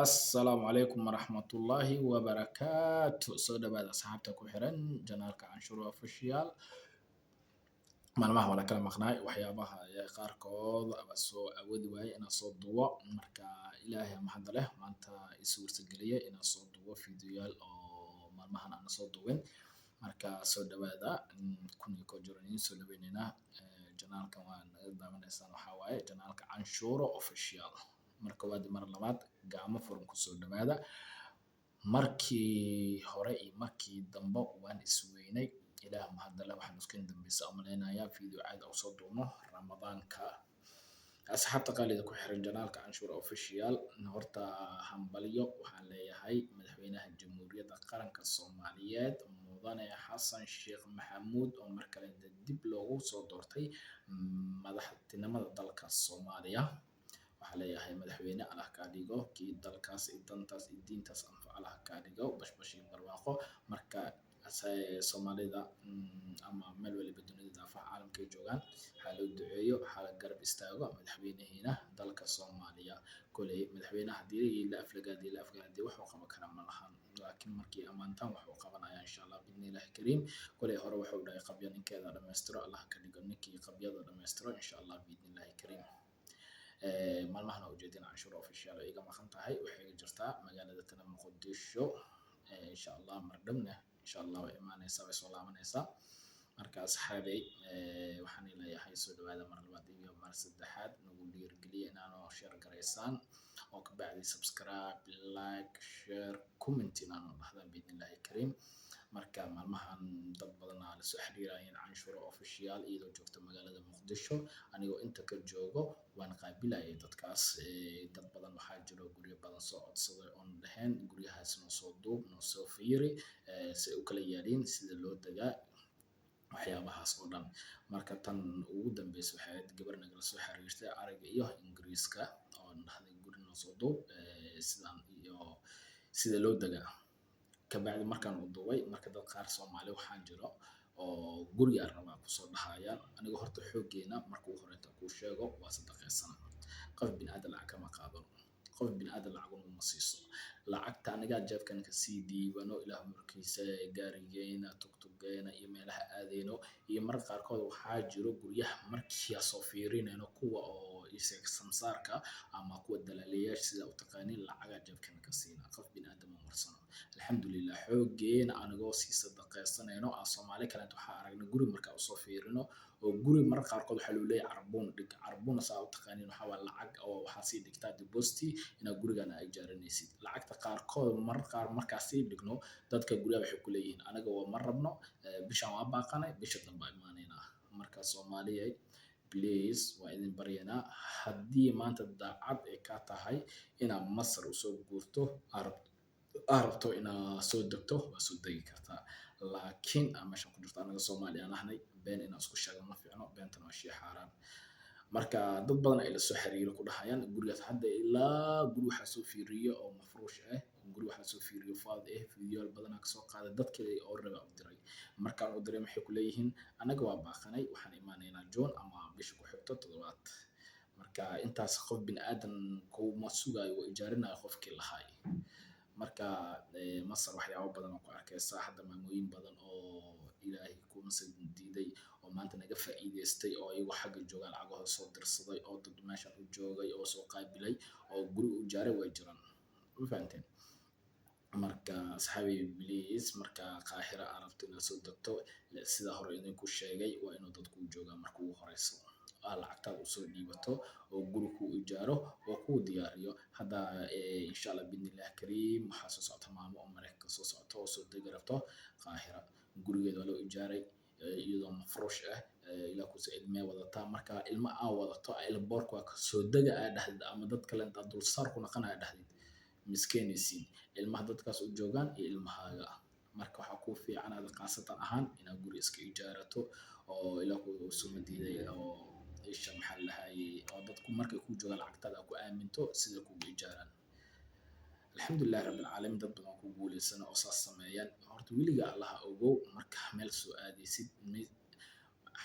Assalaamu calaykum waraxmatullaahi wabarakaatu. Soo dhawaada asxaabta ku xiran channelka Canshuur Official. Maalmaha waa la kala maqnaay, waxyaabaha ayaa qaarkood aba soo awoodi waayey inaan soo duubo. Marka Ilaahay mahadda leh, maanta ii suurtageliyey inaan soo duubo fiidiyoyaal oo maalmahan aan soo duubin. Marka soo dhawaada, 1001 jeer idiin soo dhaweyneynaa. Channelkan waa naga daawanaysaan, waxaa waaye channelka Canshuuro Official. Marka koowaad iyo mar labaad, gacmo furan kusoo dhawaada. Markii hore iyo markii dambe waan isweynay. Ilaah mahadda leh, waxaan isku dambeysa u malaynayaa video caadi oo soo duubno Ramadaanka. Asxaabta qaalida ku xiran channelka Canshuur Official, horta hambalyo waxaan leeyahay Madaxweynaha Jamhuuriyadda Qaranka Soomaaliyeed, Mudane Xasan Sheekh Maxamuud, oo mar kale dib loogu soo doortay madaxtinimada dalka Soomaaliya. Waxaa leeyahay, madaxweyne, Allah kaa dhigo kii dalkaas iyo dantaas iyo diintaas anfaco. Allah kaa dhigo bashbash iyo barwaaqo. Marka Soomaalida ama meel waliba dunida daafaha caalamka ay joogaan, waxaa loo duceeyo, waxaa la garab istaago madaxweynaheena dalka Soomaaliya. Koley madaxweynaha haddii la aflagaadiyo, la aflagaadiyo, wuxuu qaban karaa ma lahan, laakiin markii ammaantaan wuxuu qabanaya, insha Allah, biidnillahi kariim. Koley hore wuxuu dhahay, "Qabyo ninkeeda dhammaystiro." Allah ka dhigo ninkii qabyada dhammaystiro, insha Allah, biidnillahi kariim. Maalmahan oo ujeedin Canshuur Official oo iga maqan tahay, waxay iga jirtaa magaalada tana Muqdisho. Insha Allah mar dhowna, insha Allah, way imaanaysaa, way soo laabanaysaa. Marka asxaabey, waxaan leeyahay soo dhawaada mar labaad iyo mar saddexaad. Nagu dhiirigeliya inaanoo share garaysaan oo kabacdi subscribe, like, share, comment inaanoo dhahdaan, biidnillahi kariim. Marka maalmahan dad badan aa lasoo xiriirayeen Canshuuro Official iyadoo joogta magaalada Muqdisho. Anigoo inta ka joogo waan qaabilayay dadkaas. Dad badan waxaa jiro guryo badan soo codsaday oon dhaheen, "Guryahaas noo soo duub, noo soo fiiri si ay u kala yaaliin, sida loo degaa," waxyaabahaas oo dhan. Marka tan ugu dambeysa waxay ahayd gabar nagala soo xiriirtay Caraga iyo Ingiriiska oo dhahday, "Guri noo soo duub, sidaan iyo sida loo degaa." Kabacdi markaan u duubay, marka dad qaar Soomaali waxaa jiro oo guriga rabaa kusoo dhahayaan. Aniga horta xooggeena marka ugu horeyta kuu sheego, waa sadaqaysana. Qof bini'aadan lacag kama qaadano, qof bini'aadan lacag uma siiso. Lacagta anigaa jeebkan kasii dhiibano. Ilaah markiisa gaarigeena, tugtugeena iyo meelaha aadeyno iyo mararka qaarkood waxaa jiro guryaha markii aan soo fiirinayno, kuwa oo isheeg samsaarka ama kuwa dalaalayaasha sida u taqaanin, lacagaa jeebkan ka siina. Qof bini'aadan ma marsano, alxamdulilah. Xooggeena anigoo sii sadaqaysanayno aan Soomaali kaleeto waxaa aragnay guri markaa usoo fiirino oo guri mararka qaarkood waxaa loo leeyahay carbuun dhig. Carbuunna saa u taqaanin waxaa waa lacag oo waxaa sii dhigtaa deposit inaad gurigan ay ijaaranaysid. Lacagta qaarkood mararka qaar markaa sii dhigno, dadka guryaha waxay ku leeyihiin, "Anaga waa ma rabno, bishaan waa baaqanay, bisha dambe aa imaanaynaa." Marka Soomaaliyay, please, waa idin baryanaa, haddii maanta daacad ay ka tahay inaad Masar usoo guurto, aad rabto inaad soo degto, waa soo degi kartaa. Laakiin aa meeshan ku jirto, anaga Soomaali aan ahnay, been inaan isku sheegno ma fiicno, beentana waa shay xaaraan. Marka dad badan ay la soo xiriiro ku dhahayaan gurigaas hadda ilaa guri waxaa soo fiiriyo oo mafruush ah, guri waxaa soo fiiriyo faad ah, fiidiyoyaal badanaa kasoo qaaday, dad kale oo raba u diray. Markaan u diray, maxay ku leeyihiin, "Anaga waa baaqanay, waxaan imaanaynaa June ama bisha ku xigto toddobaad." Marka intaas qof bini'aadan kuma sugayo, waa ijaarinayo qofkii lahaay. Marka Masar waxyaabo badan oo ku arkaysaa hadda, maamooyin badan oo Ilaahay kuma diiday oo maanta naga faa'iidaystay oo iyagu xagga jooga lacagahooda soo dirsaday oo dad meeshan u joogay oo soo qaabilay oo guri u ijaaray way jiraan. Ma fahanteen? Marka asxaabi, please, marka Qaahira aad rabto inaad soo degto, sida hore idinku sheegay, waa inuu dadku u joogaa marka ugu horeyso, aa lacagtaada usoo dhiibato oo guri kuu ijaaro oo kuu diyaariyo. Hadda, insha Allah, biidnillahi kariim, waxaa soo socota maamo oo Mareykanka soo socota oo soo degi rabto Qaahira. Gurigeeda waa loo ijaaray iyadoo mafruush ah. Ilaa kusa ilmee wadataa. Marka ilmo aa wadato, airportka waa kasoo dega aa dhahdid ama dad kale intaad dulsaar ku naqanaya dhahdid, miskeenaysiin ilmaha dadkaas u joogaan iyo ilmahaaga. Marka waxaa kuu fiican aad khaasatan ahaan inaad guri iska ijaarato oo ilaa ku suma diiday oo isha maxaa la dhahayay oo dadku markay kuu joogaan lacagtaada ku aaminto sida kugu ijaaraan. Alxamdulillahi rabbil caalamiin, dad badan ku guuleysan oo saas sameeyaan. Horta weligaa Allaha ogow, marka meel soo aadaysid.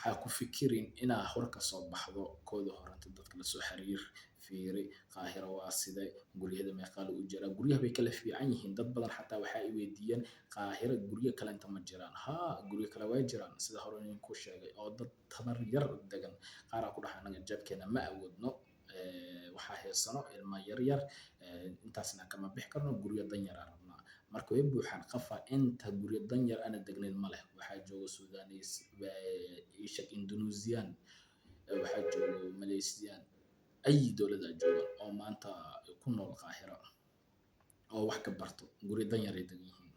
Ha ku fikirin inaa hor ka soo baxdo. Kooda horanta dadka lasoo xiriir, fiiri Qaahira waa side, guryada meeqaa lagu jiraa, guryaha bay kala fiican yihiin. Dad badan xataa waxay i weydiiyeen, Qaahira guryo kale inta ma jiraan? Haa, guryo kale way jiraan, sida hore idinku sheegay, oo dad tabar yar degan. Qaaraa ku dhaxa, anaga jeebkeena ma awoodno, waxaa haysano ilma yar yar, intaasna kama bixi karno, guryo dan yaraa rabnaa. Marka way buuxaan. Qafa inta guryo dan yar ana degnayn ma leh. Waxaa jooga Sudanese, ishak, Indonesian, waxaa jooga Malaysian, ay dowladda jooga oo maanta ku nool Qaahira oo wax ka barto. Guryo dan yar ay degan yihiin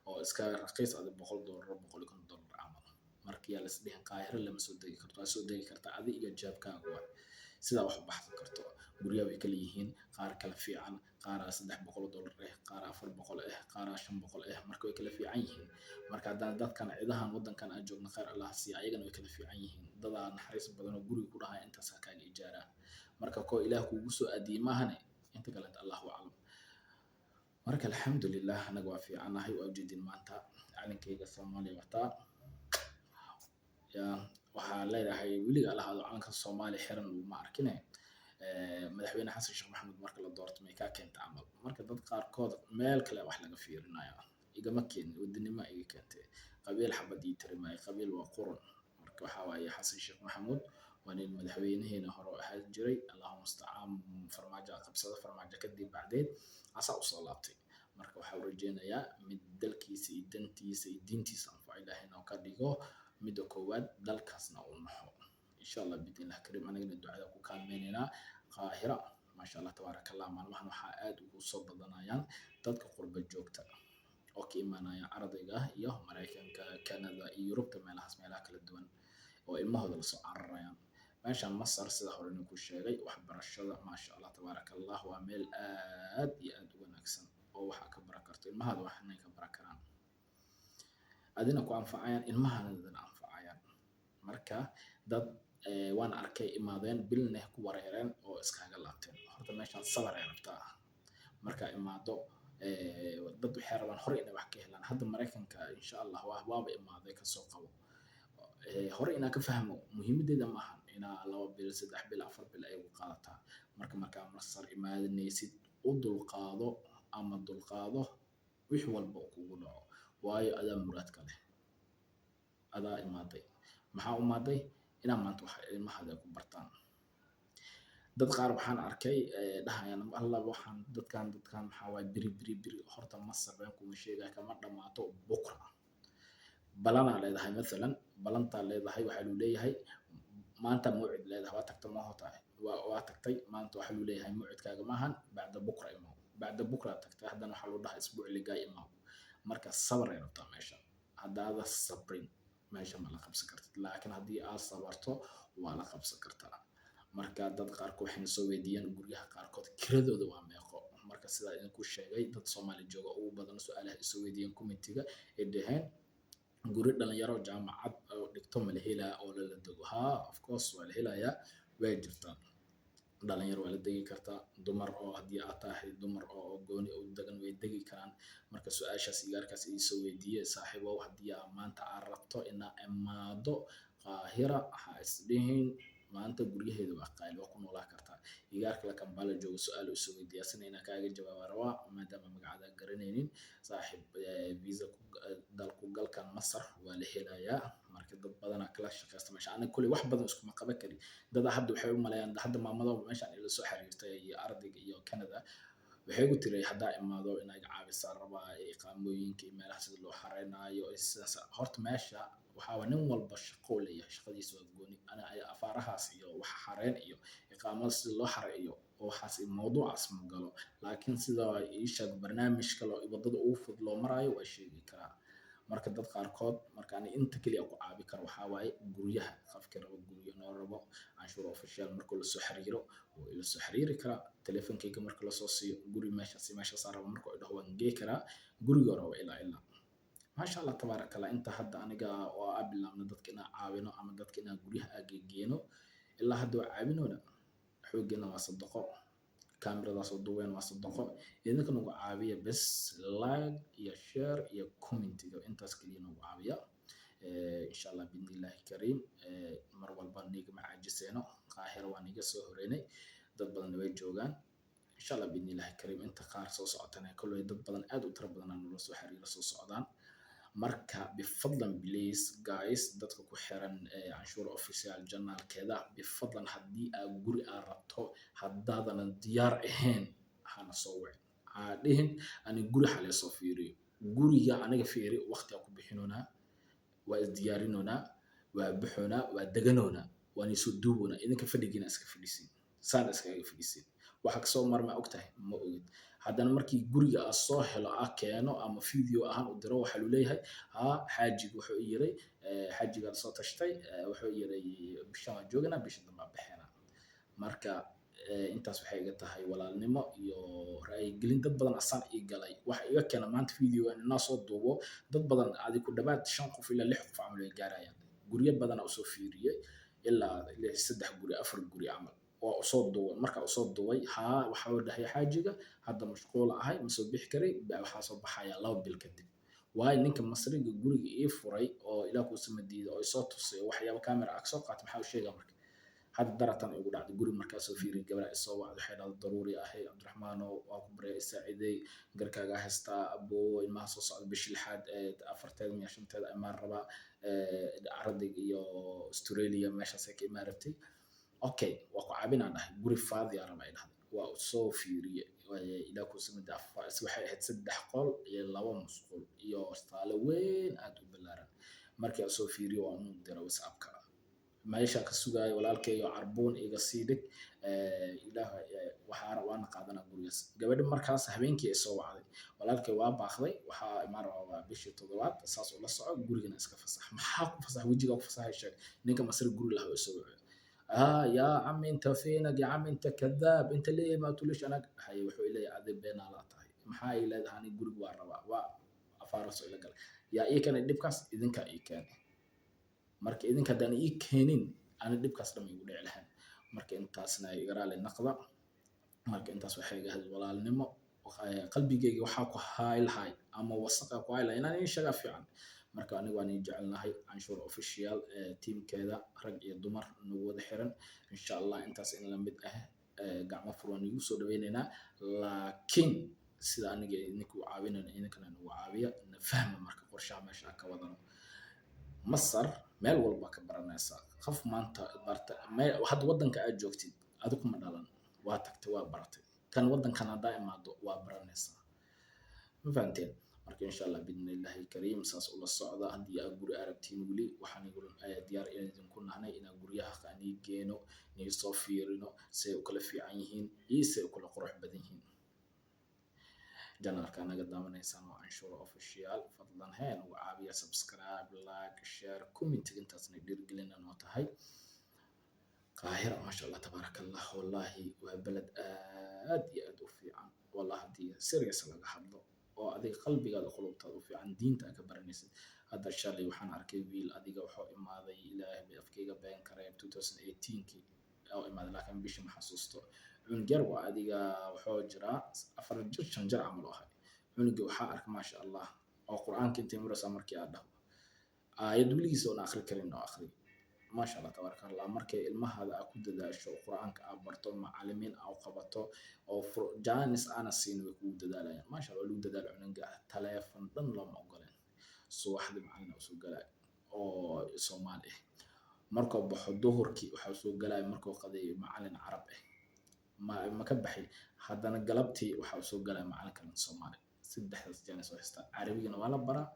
oo iska raqiis adi, $100, $150 camal. Marka yaa la isdhihin Qaahira lama soo degi karto. Waa soo degi kartaa, adi iyo jeebkaaga waa sidaa wax u baxsan karto. Guryaha way kala yihiin qaar kala fiican, qaaraa $300 eh, qaaraa 400 eh, qaaraa 500 eh. Marka way kala fiican yihiin. Marka haddana dadkan cidahan waddankan aan joogno, khayr Allah siiya, ayagana way kala fiican yihiin. Dadaa naxariis badan oo guriga ku dhahaya, intaasaa kaaga ijaaraa. Marka koo Ilaah kuugu soo aadiyey maahane, inta kalenta Allahu aclam. Marka alxamdulilah, anaga waa fiicannahay. Waa ujeedin, maanta calankeyga Soomaaliya wataa. Ya waxaa leedahay weliga alahaado calanka Soomaaliya xiran ma arkine. Madaxweyne Xasan Sheekh Maxamuud marka la doorto may kaa keenta camal. Marka dad qaarkood meel kale wax laga fiirinaya. Igama keenin, wadanimo iga keentay. Qabiil xabad ii tiri maayo, qabiil waa qurun. Marka waxaa waaye, Xasan Sheekh Maxamuud waa nin madaxweynaheena hore u ahaan jiray, Allahu mustacaan. Farmaajo qabsada, Farmaajo kadib bacdeed asaa usoo laabtay. Marka waxaa u rajeynayaa mid dalkiisa iyo dantiisa iyo diintiisa anfaco Ilaahay inuu ka dhigo. Midda koowaad, dalkaasna uu naxo, insha Allah biidnillah kariim. Anagana ducada ku kaalmeynaynaa. Qaahira, maasha Allah, tabaaraka Allah, maalmahan waxaa aad ugu soo badanayaan dadka qurba joogta oo ka imaanaya ardayga iyo Maraykanka, Canada iyo Yurubta, meelahaas, meelaha kala duwan, oo ilmahooda lasoo cararayaan meeshan Masar. Sida hore ku sheegay, waxbarashada, maasha Allah, tabaaraka Allah, waa meel aad iyo aad u wanaagsan oo waxaa ka baran karto ilmahaada, waxnay ka baran karaan, adina ku anfacayaan, ilmahana anfacayaan. Marka dad waan arkay imaadeen, bilneh ku wareereen oo iskaga laabteen. Horta meeshan sabar ay rabtaa. Markaa imaado, dad waxay rabaan hore inay wax ka helaan. Hadda Maraykanka, insha Allah, waaba imaaday, kasoo qabo, hore inaan ka fahmo muhiimadeeda maahan inaa 2 bil, 3 bil, 4 bil ay ugu qaadataa. Marka markaa Masar imaadanaysid, u dulqaado ama dulqaado wix walba oo kugu dhaco, waayo adaa muraadka leh, adaa imaaday. Maxaa u imaaday? Inaa maanta wax ilmahaada ku bartaan. Dad qaar waxaan arkay dhahayaan, "Alla, waxaan dadkan maxaa waaye beri beri beri?" Horta Masar, been kuma sheegaya, kama dhamaato bukra. Balanaa leedahay, mathalan balantaa leedahay, waxaa lagu leeyahay maanta mawcid leedahay. Waa tagta, ma tahay, waa tagtay maanta, waxaa lagu leeyahay mawcidkaaga maahan, bacda bukra imaw. Bacda bukra tagtay, haddana waxaa lagu dhahaa isbuuc ligaay imaw. Marka sabar ay rabtaa meesha. Haddaada sabrin, meesha ma la qabsan kartid, laakiin haddii aad sabarto, waa la qabsan kartaa. Marka dad qaarkood waxayna soo weydiiyeen, guryaha qaarkood kiradooda waa meeqo? Marka sidaa idinku sheegay, dad Soomaali jooga ugu badan su-aalaha ay soo weydiiyeen commentiga, ay dhaheen, guri dhalinyaro jaamacad oo dhigto ma la helaa oo lala dego? Haa, of course, waa la helayaa, way jirtaa. Dhalinyaro waa la degi kartaa, dumar oo haddii aad tahay dumar oo gooni u degan way degi karaan. Marka su-aashaas igaarkaas ii soo weydiiyey, saaxiibow, haddii aa maanta aad rabto inaa imaado Qaahira, ha isdhihin maanta guryaheeda waa qaali, waa ku noolaa kartaa. Igaarka la Kampala joogo su-aal uu soo weydiiya, asina inaan kaaga jawaaba rabaa, maadaama magacada garanaynin. Saaxiib, visa dalku galkan Masar waa la helayaa. Marka dad badanaa kala shaqeysta meesha. Aniga kuley wax badan iskuma qaban kari. Dada hadda waxay u maleeyaan, hadda maamada meeshaan ila soo xiriirtay iyo ardayga iyo Canada, waxay igu tiri, haddaa imaado inaa iga caawisaa rabaa iqaamooyinka iyo meelaha sida loo xareynaayo iyo sidaas. Horta meesha waxaa waa nin walba shaqo leeyahay, shaqadiisa waa gooni. Ana afaarahaas iyo wax xareyn iyo iqaamada sida loo xareeyo waxaas iyo mawduucaas ma galo, laakiin sida ii sheeg barnaamijka loo wadada ugu fudud loo maraayo waa sheegi karaa. Marka dad qaarkood, marka ani inta keliya ku caabi karo waxaa waaye guryaha. Qofkii rabo guryo noo rabo, Canshuur Official markuu lasoo xiriiro, wuu ila soo xiriiri karaa. Teleefankayga marka lasoo siiyo, guri meeshaas iyo meeshaas aan rabo marka uu dhaho, waan gey karaa guriga rabo ilaa ilaa. Maasha Allah, tabaaraka Allah. Inta hadda aniga oo aan bilaabno dadka inaan caawino ama dadka inaan guryaha gegeeno, ilaa hadda waa caawinoona. Xooggeena waa sadaqo, kaamiradaas oo duubeen waa sadaqo. Idinka nagu caawiya bes like iyo share iyo commentiga, intaas keliya nagu caawiya. Insha Allah biidnillahi kariim, mar walba nigama caajiseeno. Qaahira waan iga soo horeynay, dad badanna way joogaan. Insha Allah biidnillahi kariim, inta qaar soo socotana kolley dad badan aad u tiro badan nala soo xiriira soo socdaan. Marka bifadlan, please guys, dadka ku xiran Canshuur Official channelkeeda, bifadlan, haddii aad guri aad rabto, haddaadanan diyaar ahayn, hana soo wicin, ha dhihin ani guri xalee soo fiiriyo. Guriga aniga fiiri, waqti aan ku bixinoonaa, waa isdiyaarinoonaa, waa baxoonaa, waa deganoonaa, waan isoo duuboonaa. Idinka fadhigiina iska fadhisiin, saan iskaga fadhisiin. Waxa kasoo marma ogtahay ma ogid. Haddana markii guriga aa soo helo, aa keeno ama video ahaan u diro, waxaa lu leeyahay, "Haa, xaajiga wuxuu i yiray, xaajigaa soo tashtay, wuxuu yiray bishan waan jooganaa, bisha dambe aan bixinaa." Marka intaas waxay iga tahay walaalnimo iyo ra'yigelin. Dad badan asaan ii galay waxa iga keena maanta video inaa soo duubo. Dad badan, adi ku dhawaad shan qof ilaa lix qof camal way gaarayaan. Guryo badan aa usoo fiiriyey, ilaa saddex guri, afar guri camal waa usoo duubay. Markaa usoo duubay, haa, waxa uu dhahay, "Xaajiga hadda mashquul ahay, ma soo bixi karay, waxaa soo baxaya 2 bil kadib." Waayo, ninka Masriga guriga ii furay oo Ilaah kuusama diiday oo isoo tusay waxyaabo camera ag soo qaatay, maxaa u sheegaa? Marka hadda daratan igu dhacday guri markaa soo fiiriyay, gabadha isoo wacday, waxay dhahday, "Daruuri ahay, Cabdiraxmaanow, waa ku barya, isaaciday, garkaaga haystaa aboo, ilmaha soo socda bishi lixaad afarteeda miya shanteeda imaan rabaa Arabiga iyo Australia, meeshaasay ka imaan rabtay." "Okay, waa ku caabinaan," dhahay, "guri faadi aa rabaa," ay dhahday. Waa soo fiiriye, Ilaah kuusama, waxay ahayd saddex qol iyo laba musqul iyo saalo weyn aad u ballaaran. Markii aan soo fiiriyo, waan u diray WhatsAppka. Meesha ka sugaayo, walaalkayo, carbuun iga sii dhig, Ilaah waxaa waana qaadanaa gurigaas. Gabadhi markaas habeenkii ay soo wacday, "Walaalkay, waa baaqday, waxaa imaan rabaa waa bishii toddobaad, saas ula soco, gurigana iska fasax." "Maxaa ku fasax? Wejigaa ku fasaxay sheeg." Ninka Masri guri lahaa way soo wacay, "آه يا عمي، أنت فينك يا عمي؟ أنت كذاب، أنت ليه ما تقوليش أنا هاي?" Wuxuu leeyahay, "Adi beenaa laa tahay, maxaa ii leedahay? Ani guriga waa rabaa." Waa afaaraso ila galay. Yaa ii keenay dhibkaas? Idinkaa ii keenay. Marka idinka haddaan ii keenin, ani dhibkaas dhan igu dhici lahayn. Marka intaasna iga raali naqda. Marka intaas waxay iga ahayd walaalnimo. Qalbigayga waxaa ku haay lahay ama wasaqa ku haay lahay inaan ii sheegaa fiican. Marka aniga waan ii jecelnahay Canshuur Official tiimkeeda, rag iyo dumar nagu wada xiran. Insha Allah intaas in lamid ah gacmo fur waan igu soo dhaweynaynaa, laakiin sida aniga idinku caawinayno, idinkana nagu caawiya, na fahma. Marka qorshaha meesha aan ka wadano, Masar meel walba ka baranaysaa. Qof maanta barta hadda waddanka aad joogtid, adigu kuma dhalan, waa tagtay, waa baratay. Kan waddankan haddaa imaado, waa baranaysaa. Ma fahanteen? Marka insha Allah biidnillahi kariim, saas ula socda. Haddii aad guri aragtiin, weli waxaan diyaar idinku nahnay inaan guryaha nii geeno, nii soo fiirino say u kala fiican yihiin iyo say u kala qurux badan yihiin. Channelka naga daawanaysaan waa Canshuur Official. Fadlan hee nagu caawiya subscribe, like, share, comment. Intaasna dhiirigelina noo tahay. Qaahira, maasha Allah, tabaaraka Allah, wallahi waa beled aad iyo aad u fiican. Wallah, haddii serious laga hadlo oo adiga qalbigaada, qulubtaada u fiican, diinta aad ka baranaysid. Hadda shalay waxaan arkay wiil, adiga wuxuu imaaday, Ilaahay bay afkayga been kareeb, 2018kii oo imaaday, laakiin bishii ma xasuusto. Cunug yar waa, adiga wuxuu jiraa 4 jir, 5 jir camal oo ahay. Cunuga waxaa arkay, maasha Allah, oo Qur'aanka intay maraysaa markii aad dhahdo aayad weligiis oon akhri karin oo akhri. Maasha Allah, tabaaraka Allah. Markay ilmahaada aad ku dadaasho, Qur'aanka aad barto, macallimiin aad qabato oo jaanis aana siin, way kugu dadaalayaan. Maasha Allah, lagu dadaalo. Cunuga taleefon dhan looma ogoleen. Subaxdii macallin usoo galay oo Soomaali ah. Markuu baxo duhurkii, waxaa soo galaya, markuu qadeeyo, macallin Carab ah. Ma ka baxay, haddana galabtii waxaa usoo galaya macallin kale Soomaali. Saddexdaas jaanis oo haystaa. Carabigana waa la baraa,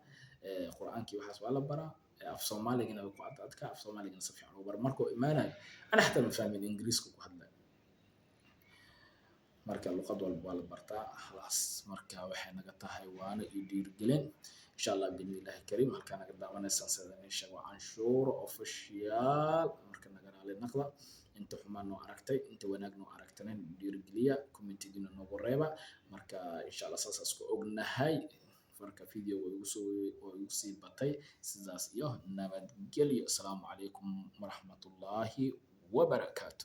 Qur'aankii waxaas waa la baraa, af Soomaaligana way ku ad adkaa, af Soomaaligana si fiican ugu bara. Markuu imaanayo, ana xataa ma fahmin Ingiriiska ku hadlayo. Marka luqad walba waa la bartaa, khalaas. Marka waxay naga tahay waana iyo dhiirigelin. Insha Allah biidnillahi kariim, halkaa naga daawanaysaan, sida idin sheego, Canshuur Official. Marka naga raali naqda inta xumaan noo aragtay, inta wanaag noo aragtana dhiirigeliya, commentigiina noogu reeba. Marka insha Allah saas isku ognahay. Marka video waa igu sii batay. Sidaas iyo nabadgelyo. Asalaamu calaykum waraxmatullaahi wabarakaatu.